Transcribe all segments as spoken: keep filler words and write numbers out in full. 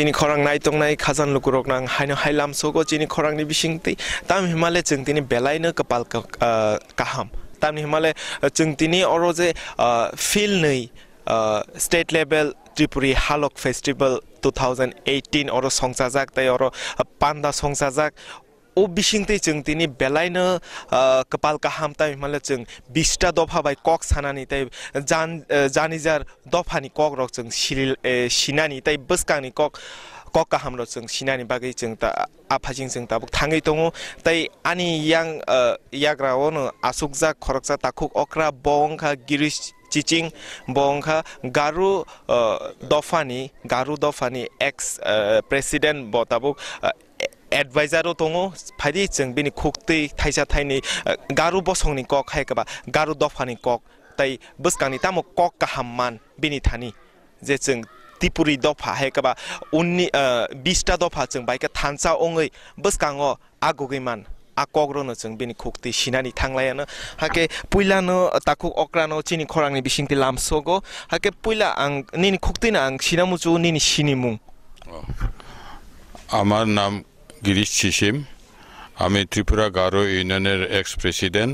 Chini khorang naitongnai khajang lukurokno ang haino hai lamsogo chini khorangni bisingtwi. Tam himale chwng tini belaino kwpal ka-, ah, kaham. Tam himale, ah, chwng tini oro je, ah, field nwi, ah, state level Tripuri Halok Festival two thousand eighteen oro songchajak, tei oro, ah, panda songchajak. O bisingtwi chwng tini belaino, ah, kwpal kaham, tam himale chwng bista dopha bai kok sanani tei jan-, eh, janijar dophani kokrok chwng siril-, eh, sinani tei bwskangni kok, kok kahamrok chwng sinani bagwi chwng ta-, aphasing chwng tabuk thangwi tongo. Tei ani yang, eh, yagraono asukjak khoroksa takhuk okra, bo wngkha Girish Chiching, bo wngkha Garu, eh, dophani, Garu dophani ex, eh, president, bo tabuk, eh, advisor-o tongo. Phaidi chwng bini khuktwi thaisa thaini, eh, Garu bosongni kok hai khe ba Garu dophani kok. Tai bwskangni tamo kok kaham man bini thani, je chwng Tripuri dopha hai khe ba unni, ah, bista dopha chwng bai khe thansa wngwi bwskango agugwi man, a kokrokno chwng bini khuktwi sinani thanglaiano. Hakhe puilano takhuk okrano chini khorangni bisingtwi lamsogo. Hakhe puila ang nini khuktwino ang sinamuchu nini sinimung. আমার নাম গিরিশ সিসিম। আমি ত্রিপুরা গারো ইউনিয়নের x president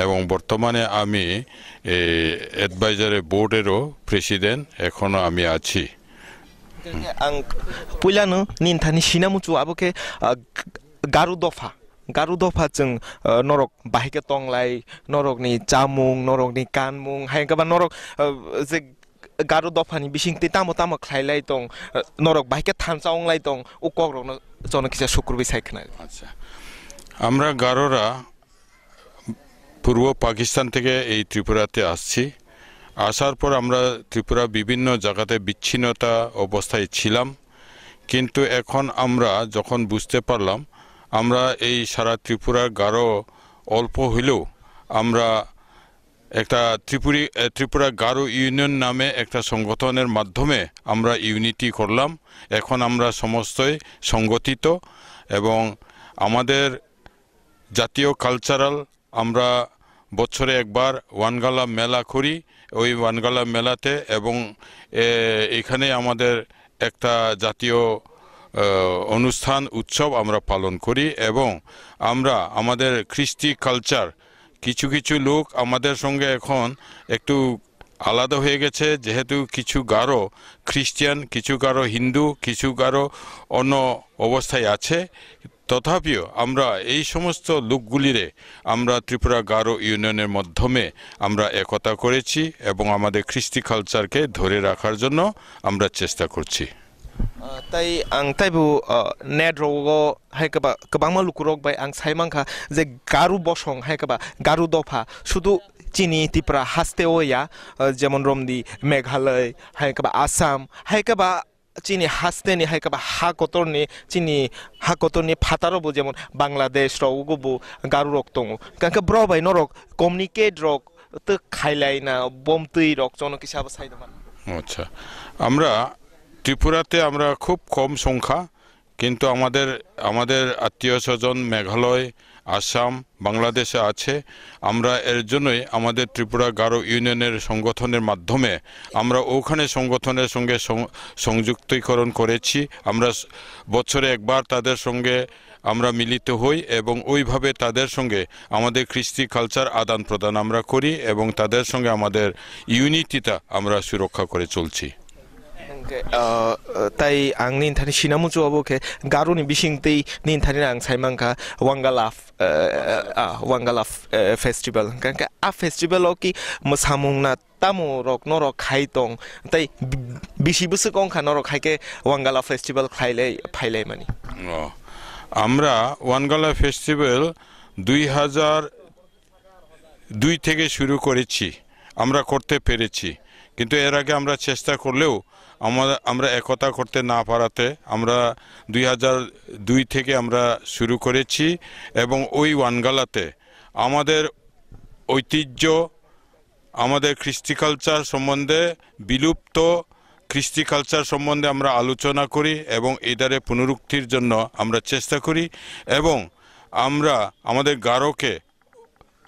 এবং বর্তমানে আমি, এ, অ্যাডভাইজারি বোর্ডেরও প্রেসিডেন্ট, এখনও আমি আছি। Ang puilano nini thani sinamuchu abo khe, ah, Garu dopha. Garu dopha chwng, ah, norok bahai khe tonglai, norokni chamung, norokni kanmung, hai khe ba norok, ah, je Garu dophani bisingtwi tamo tamo khlailai tong, eh, norok bahai khe thansa wnglai tong, o kokrokno jono kisa sukurwi sai khna. আচ্ছা, আমরা গারোরা পূর্ব পাকিস্তান থেকে এই ত্রিপুরাতে আসছি। আসার পর আমরা ত্রিপুরা বিভিন্ন জায়গাতে বিচ্ছিন্নতা অবস্থায় ছিলাম, কিন্তু এখন আমরা যখন বুঝতে পারলাম, আমরা এই সারা ত্রিপুরার গারো অল্প হইলেও আমরা একটা ত্রিপুরি-, এ, ত্রিপুরা গারো ইউনিয়ন নামে একটা সংগঠনের মাধ্যমে আমরা ইউনিটি করলাম। এখন আমরা সমস্তই সংগঠিত এবং আমাদের জাতীয় কালচারাল, আমরা বছরে একবার ওয়ানগালা মেলা করি। ওই ওয়ানগালা মেলাতে এবং, এ, এখানে আমাদের একটা জাতীয়, এ, অনুষ্ঠান, উৎসব আমরা পালন করি এবং আমরা আমাদের কৃষ্টি কালচার, কিছু কিছু লোক আমাদের সঙ্গে এখন একটু আলাদা হয়ে গেছে, যেহেতু কিছু গারো খ্রিস্টিয়ান, কিছু গারো হিন্দু, কিছু গারো অন্য অবস্থায় আছে। তথাপিও আমরা এই সমস্ত লোকগুলিরে আমরা ত্রিপুরা গারো ইউনিয়নের মাধ্যমে আমরা একতা করেছি এবং আমাদের কৃষ্টি কালচারকে ধরে রাখার জন্য আমরা চেষ্টা করছি। Ah, tai ang taibo, ah, net rogo hai khe ba kwbangma lukurok bai ang sai mankha je Garu bosong hai khe ba Garu dopha sudu chini Tripura haste o ya, ah, jemon romdi Meghalaya hai khe ba Assam hai khe ba chini hasteni hai khe ba ha kotorni, chini ha kotorni phataro bo jemon Bangladesh rogo bo Garu rok tongo. Hwnkhe bro bai norok communicate rok tei khailai na bomtwi rok chono kisa bo sai doma. আচ্ছা, আমরা ত্রিপুরাতে আমরা খুব কম সংখ্যা, কিন্তু আমাদের, আমাদের আত্মীয় স্বজন মেঘালয়, আসাম, বাংলাদেশে আছে। আমরা এর জন্যই আমাদের ত্রিপুরা গারো ইউনিয়নের সংগঠনের মাধ্যমে আমরা ওখানে সংগঠনের সঙ্গে সং-, সংযুক্তিকরণ করেছি। আমরা স-, বছরে একবার তাদের সঙ্গে আমরা মিলিত হই এবং ওইভাবে তাদের সঙ্গে আমাদের কৃষ্টি কালচার আদান প্রদান আমরা করি এবং তাদের সঙ্গে আমাদের ইউনিটিটা আমরা সুরক্ষা করে চলছি। Hwnkhe, ah, tai ang nini thani sinamuchu abo khe Garuni bisingtwi nini thani ang sai mankha Wangala, ah, ah, Wangala, eh, festival. Hwnkhe a festival o ki mwsamung na tamo rok norok khai tong, tei bi-, bisi bwswk wng kha norok hai khe Wangala festival khlailai phailaimani? ও, আমরা ওয়ানগালা ফেস্টিভ্যাল দুই হাজার দুই থেকে শুরু করেছি, আমরা করতে পেরেছি, কিন্তু এর আগে আমরা চেষ্টা করলেও আমরা, আমরা একতা করতে না পারাতে আমরা দুই হাজার দুই থেকে আমরা শুরু করেছি এবং ওই ওয়ানগালাতে আমাদের ঐতিহ্য, আমাদের কৃষ্টি কালচার সম্বন্ধে, বিলুপ্ত কৃষ্টি কালচার সম্বন্ধে আমরা আলোচনা করি এবং এটারে পুনরুক্তির জন্য আমরা চেষ্টা করি এবং আমরা আমাদের গারোকে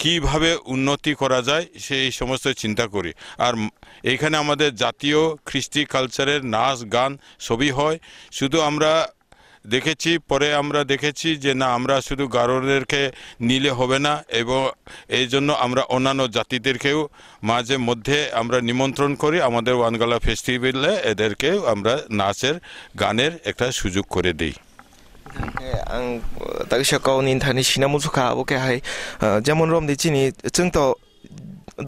কিভাবে উন্নতি করা যায়, সেই সমস্ত চিন্তা করি। আর ম-, এইখানে আমাদের জাতীয় কৃষ্টি কালচারের নাচ, গান সবই হয়। শুধু আমরা দেখেছি, পরে আমরা দেখেছি যে না, আমরা শুধু গারোদেরকে নিলে হবে না, এবং এই জন্য আমরা অন্যান্য জাতিদেরকেও মাঝে মধ্যে আমরা নিমন্ত্রণ করি আমাদের ওয়ানগালা ফেস্টিভ্যালে, এদেরকেও আমরা নাচের, গানের একটা সুযোগ করে দিই। Ang, uh, takisa kau ni thani sina musu kha, abo khe hai, uh, jemon romdi chini, chwng to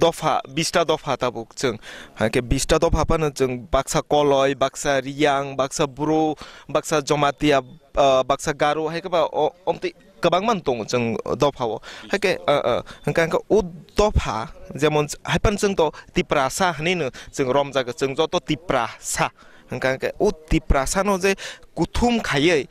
dopha, bista dopha tabuk chwng. Hai khe bista dopha phano chwng baksa Koloi, baksa Riyang, baksa Bru, baksa Jomatia, ah, baksa Garo, hai khe ba o, omtwi kwbangma tongo chwng dopha o. Hai khe, ah, ah, hwnkhe, hwnkhe o dopha, jemon hai phano chwng to Tiprasa hinwi no chwng romjago, chwng joto Tiprasa. Hwnkhe, hwnkhe o Tiprasa no je kuthum khaiwi,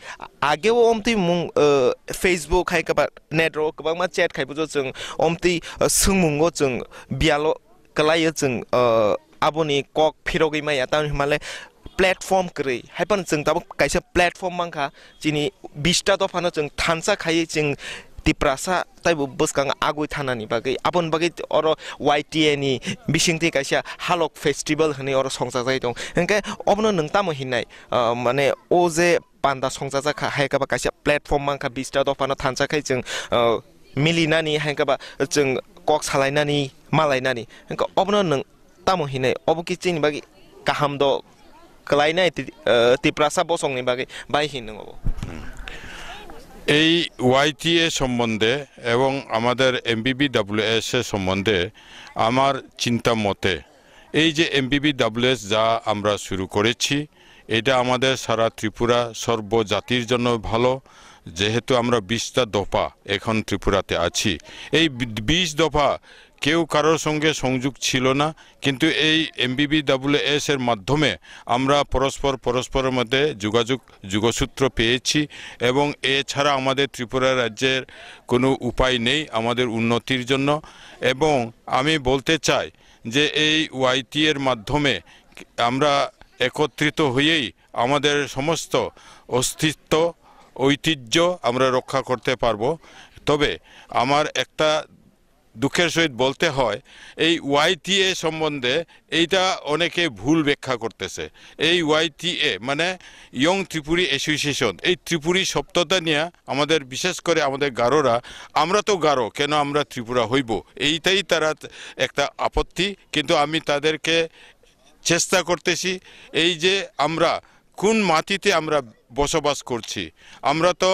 age o omtwi mung, ah, Facebook hai khe ba net ro kwbangma chat khai bujo chwng omtwi, uh, swngmungo chwng biyalo kwlaio chwng, uh, aboni kok phirogwi maya, tamoni hwnmale platform kwrwi. Hai phano chwng tabuk kaisa platform mankha, chini bista dophano chwng thansa khaiwi chwng Tiprasa taibo bwskango agwi thanani bagwi. Aboni bagwi oro Y T A ni bisingtwi kaisa Halok Festival hinwi oro songchajagwi tongo. Hwnkhe obono nwng tamo hinnai, uh, mane o je panda songchajak kha, hai khe ba kaisa platform mankha, bista dophano thansa khai chwng, uh, milinani, hai khe ba chwng kok salainani, malainani. Hwnkhe obono nwng tamo hinwi, obo khe chini bagwi kaham do kwlainai ti-, uh, Tiprasa bosongni bagwi bai hin nwng obo. এই ওয়াইটিএ সম্বন্ধে এবং আমাদের এমবিবিডব্লিউএস এর সম্বন্ধে আমার চিন্তা মতে, এই যে এমবিবিডব্লিউএস যা আমরা শুরু করেছি, এটা আমাদের সারা ত্রিপুরা সর্ব জাতির জন্য ভালো, যেহেতু আমরা বিশটা দফা এখন ত্রিপুরাতে আছি। এই বি-, বিশ দফা কেউ কারোর সঙ্গে সংযোগ ছিল না, কিন্তু এই এমবিবিডব্লিউএস এর মাধ্যমে আমরা পরস্পর পরস্পরের মধ্যে যোগাযোগ, যোগসূত্র পেয়েছি, এবং এছাড়া আমাদের ত্রিপুরা রাজ্যের কোনো উপায় নেই আমাদের উন্নতির জন্য। এবং আমি বলতে চাই যে এই ওয়াইটি এর মাধ্যমে আমরা একত্রিত হয়েই আমাদের সমস্ত অস্তিত্ব, ঐতিহ্য আমরা রক্ষা করতে পারবো। তবে আমার একটা দুঃখের সহিত বলতে হয়, এই ওয়াইটিএ সম্বন্ধে এইটা অনেকে ভুল ব্যাখ্যা করতেছে। এই ওয়াইটিএ মানে ইয়ং ত্রিপুরী অ্যাসোসিয়েশন, এই ত্রিপুরী শব্দটা নিয়ে আমাদের, বিশেষ করে আমাদের গারোরা, আমরা তো গারো, কেন আমরা ত্রিপুরা হইব, এইটাই তারা একটা আপত্তি। কিন্তু আমি তাদেরকে চেষ্টা করতেছি, এই যে আমরা কোন মাটিতে আমরা বসবাস করছি। আমরা তো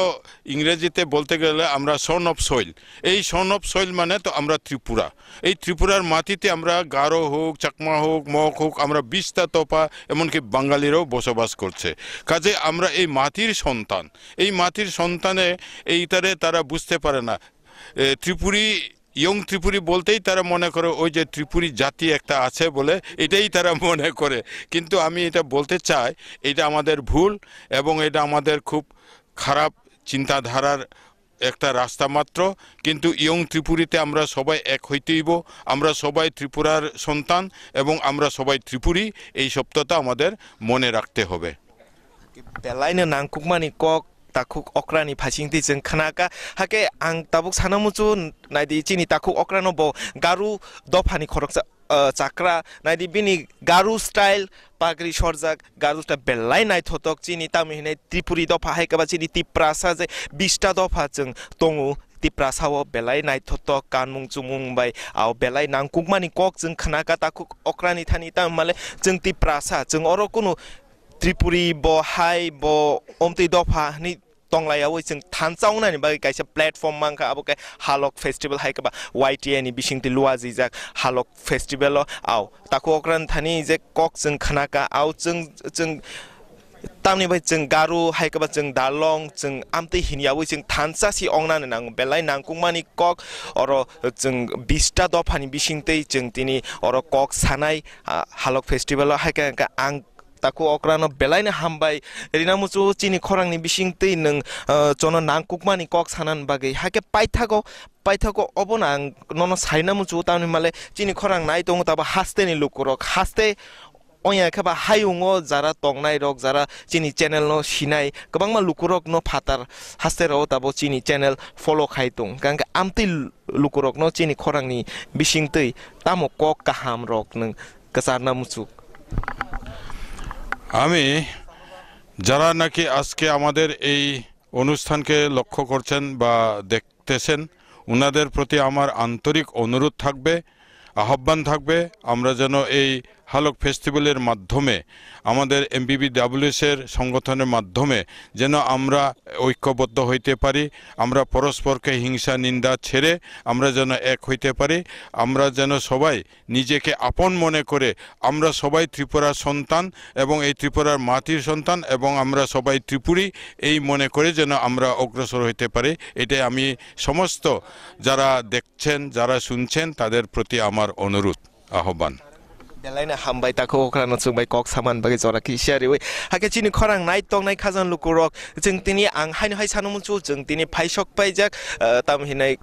ইংরেজিতে বলতে গেলে আমরা সন অফ সয়েল। এই সন অফ সয়েল মানে তো আমরা ত্রিপুরা। এই ত্রিপুরার মাটিতে আমরা গারো হোক, চাকমা হোক, মগ হোক, আমরা বিশটা তপা, এমনকি বাঙালিরাও বসবাস করছে। কাজে আমরা এই মাটির সন্তান। এই মাটির সন্তানে এইটারে তারা বুঝতে পারে না। এ, ত্রিপুরী, ইয়ং ত্রিপুরী বলতেই তারা মনে করে ওই যে ত্রিপুরী জাতি একটা আছে বলে, এটাই তারা মনে করে। কিন্তু আমি এটা বলতে চাই, এটা আমাদের ভুল এবং এটা আমাদের খুব খারাপ চিন্তাধারার একটা রাস্তা মাত্র। কিন্তু ইয়ং ত্রিপুরীতে আমরা সবাই এক হইতে হইব। আমরা সবাই ত্রিপুরার সন্তান এবং আমরা সবাই ত্রিপুরী, এই সত্যটা আমাদের মনে রাখতে হবে। Belai no nangkukmani kok takhuk okrani phasingtwi chwng khnaka. Hakhe ang tabuk sana muchung naidi, chini takhuk okrano bo Garu dophani khoroksa, ah, chakra. Naidi bini Garu style pagri sorjak, Garu style belai naithotok chini, tamo hinwi Tripuri dopha hai khe ba chini Tiprasa je bista dopha chwng tongo. Tiprasa o belai naithotok kanmung chumung bai, ah, belai nangkukmani kok chwng khnaka takhuk okrani thani, tamo hinmale chwng Tiprasa, chwng oro kunu Tripuri bo hai bo omtwi dopha hinwi tonglaiyaui chwng thansa wngnani bagwi kaisa platform mankha, abo khe Halok Festival hai khe ba Y T A ni bisingtwi luajijak Halok Festival o. Au, takhuk okrani thani je kok chwng khnaka, au chwng, chwng tamni bai chwng Garu hai khe ba chwng Darlong, chwng amtwi hinyaui chwng thansa si ongnani nango, belai nangkukmani kok. Oro chwng bista dophani bisingtwi chwng tini oro kok sanai, ah, Halok Festival o hai khe ang takhuk okrano belai no hambai rina muchungo chini khorang ni bisingtwi nwng, ah, chono nangkukmani kok sanani bagwi. Hakhe paithago, paithago obono ang nono saina muchungo, tamni male chini khorang nai tongo tabo haste ni lukurok, haste Oya khe ba hayungo jara tongnai rok, jara chini channel no sinai, kwbangma lukurok no phatar haste rao tabo chini channel follow khai tong. Hwnkhe amtwi lukurok no chini khorang ni bisingtwi tamo kok kaham rok nwng kwcharna muchuk? আমি যারা নাকি আজকে আমাদের এই অনুষ্ঠানকে লক্ষ্য করছেন বা দেখতেছেন, ওনাদের প্রতি আমার আন্তরিক অনুরোধ থাকবে, আহ্বান থাকবে, আমরা যেন এই হালক ফেস্টিভ্যালের মাধ্যমে, আমাদের এমপিপিডাব্লিউএস এর সংগঠনের মাধ্যমে যেন আমরা ঐক্যবদ্ধ হইতে পারি, আমরা পরস্পরকে হিংসা নিন্দা ছেড়ে আমরা যেন এক হইতে পারি, আমরা যেন সবাই নিজেকে আপন মনে করে আমরা সবাই ত্রিপুরার সন্তান এবং এই ত্রিপুরার মাটির সন্তান এবং আমরা সবাই ত্রিপুরী, এই মনে করে যেন আমরা অগ্রসর হইতে পারি। এটাই আমি সমস্ত যারা দেখছেন, যারা শুনছেন, তাদের প্রতি আমার অনুরোধ, আহ্বান। Belai no hambai, takhuk okra no chwng bai kok samani bagwi jora kisa riwi. Hakhe chini khorang nai tongnai khajang lukurok, chwng tini ang haino hai sano muchung, chwng tini phaisok paijak, ah, tam hinai,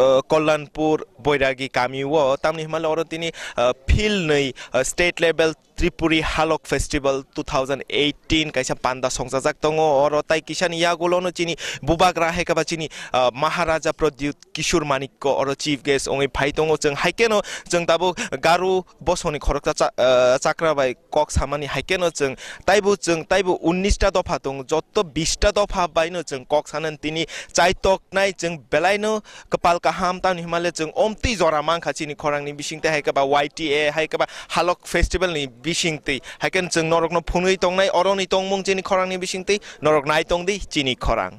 ah, Kollanpur Boiragi kami o, tamni himale oro tini, ah, phil nwi, ah, state level Tripuri Halok Festival two thousand eighteen kaisa panda songchajak tongo. Oro tai kisani yagulo no chini bubagra hai khe ba chini, ah, Maharaja Pradyut Kishore Manikya oro chief guest wngwi phai tongo. Chwng hai kheno chwng tabuk Garo bosongni khoroksa cha-, ah, chakra bai kok samani, hai kheno chwng taibo, chwng taibo unnish ta dopha tongo, jotto bish ta dopha bai no chwng kok sanani tini chaitoknai. Chwng belai no kwpal kaham, tamni himale chwng omtwi jora mankha chini khorangni bisingtwi, hai khe ba Y T A, hai khe ba Halok Festival ni bisingtwi, hai khe chwng norokno phunui tongnai, oroni tongmung chini khorangni bisingtwi norok nai tongdi chini khorang.